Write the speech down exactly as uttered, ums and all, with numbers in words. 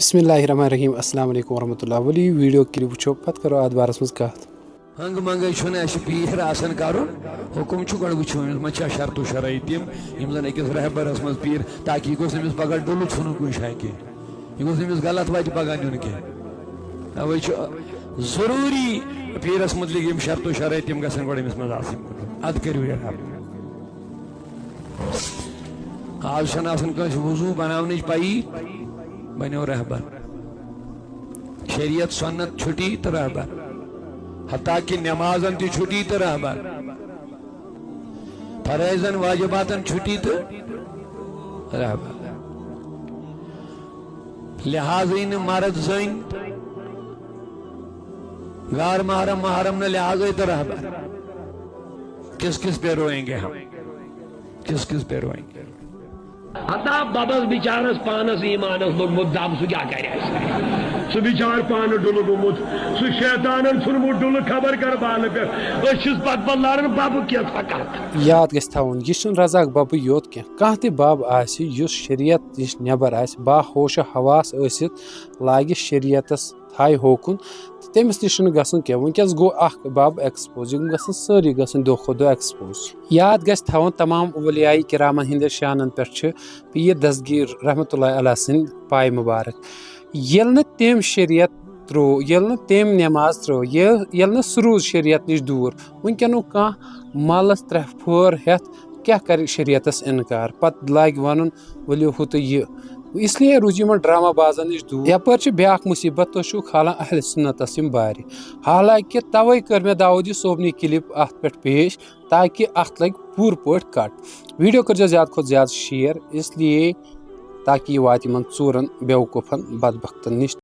بسم اللہ الرحمن الرحیم۔ السلام علیکم ورحمۃ اللہ۔ ؤلِو یہِ ویٖڈیو کِلِپ وٕچھو، پَتہٕ کَرو اَتھ بارَس منٛز کَتھ۔ ہنگ منگے چھُنہٕ اَسہِ پیٖر آسان کَرُن، حُکُم چھُ گۄڈٕ وٕچھُن أمِس ما چھا شرط و شرٲیط تِم، یِم زَن أکِس رہبرَس منٛز پیٖر، تاکہِ یہِ گوٚژھ أمِس پَگاہ ڈُلہٕ ژھُنُن کُنہِ جایہِ کینٛہہ، یہِ گوٚژھ أمِس غلط وَتہِ پَگاہ نیُن کینٛہہ۔ اَوَے چھُ ضروٗری پیٖرَس مُتعلِق یِم شرط و شرٲیط تِم گژھن گۄڈٕ أمِس منٛز آسٕنۍ۔ اَدٕ کٔرِو یہِ رہبر۔ آز چھَنہٕ آسان کٲنٛسہِ وضوٗ بناونٕچ پَیی، بنیو رہبر۔ شریعت سنت چھُٹی تہٕ رہبر، حتیٰ کہ نمازن تہِ چھُٹی تہٕ رہبر، فرٲیضن واجباتن چھُٹی تہٕ رہبر۔ لحاظٕے نہٕ مرد زٔنۍ، غیر محرم محرم نہٕ لحاظٕے تہٕ رہبر۔ کس کس پہ روئیں گے ہم؟ کس کس پہ روئیں گے؟ ہتا ببس بچارس پانس ایمانس لوٚگمُت دب، سُہ کیٛاہ کرِ اَسہِ؟ سُہ بچار پانہٕ ڈُلہٕ گوٚمُت، سُہ شیطانن ژھُنمُت ڈُلہٕ خبر کر بالہٕ پٮ۪ٹھ۔ أسۍ چھِس پتہٕ پتہٕ لاران ببہٕ کینٛژھا کتھ۔ یاد گژھِ تھاوُن، یہِ چھُنہٕ رزاق ببٕے یوت کینٛہہ، کانٛہہ تہِ بب آسہِ یُس شریعت نِش نٮ۪بر آسہِ، باہوش و حواس ٲسِتھ لاگہِ شریعتس تھایہِ ہوکُن، تہٕ تٔمِس نِش چھُنہٕ گژھُن کینٛہہ۔ وٕنکیٚس گوٚو اکھ بب ایکسپوز، یِم گژھن سٲری گژھٕنۍ دۄہ کھۄتہٕ دۄہ ایکسپوز۔ یاد گژھِ تھاوُن، تمام اولیاء کرامن ہِنٛدٮ۪ن شانن پٮ۪ٹھ چھِ پیٖر دستگیٖر رحمتہ اللہ علیہ سٕنٛدۍ پایہِ مُبارک۔ ییٚلہِ نہٕ تٔمۍ شریعت ترٛوو، ییٚلہِ نہٕ تٔمۍ نٮ۪ماز ترٛٲو، ییٚلہِ ییٚلہِ نہٕ سُہ روٗز شریعت نِش دوٗر، وٕنکیٚنُک کانٛہہ مَلَس ترٛےٚ پھٲر ہٮ۪تھ کیٛاہ کَرِ شریعتَس اِنکار؟ پَتہٕ لاگہِ وَنُن، ؤلِو ہُہ تہٕ یہِ۔ اس لیے روٗزِو یِمَن ڈرامہ بازَن نِش دوٗر۔ یَپٲرۍ چھِ بیٛاکھ مُصیٖبت، تُہۍ چھِو کھالان اہل سُنتَس یِم بارِ۔ حالانکہ تَوَے کٔر مےٚ داوودی صٲبنہِ کِلِپ اَتھ پٮ۪ٹھ پیش، تاکہ اَتھ لَگہِ پوٗرٕ پٲٹھۍ کَٹ۔ ویٖڈیو کٔرۍزیو زیادٕ کھۄتہٕ زیادٕ شیئر، اس لیے تاکہ یہِ واتہِ یِمَن ژوٗرَن، بیوقوٗفَن، بدبختَن نِش۔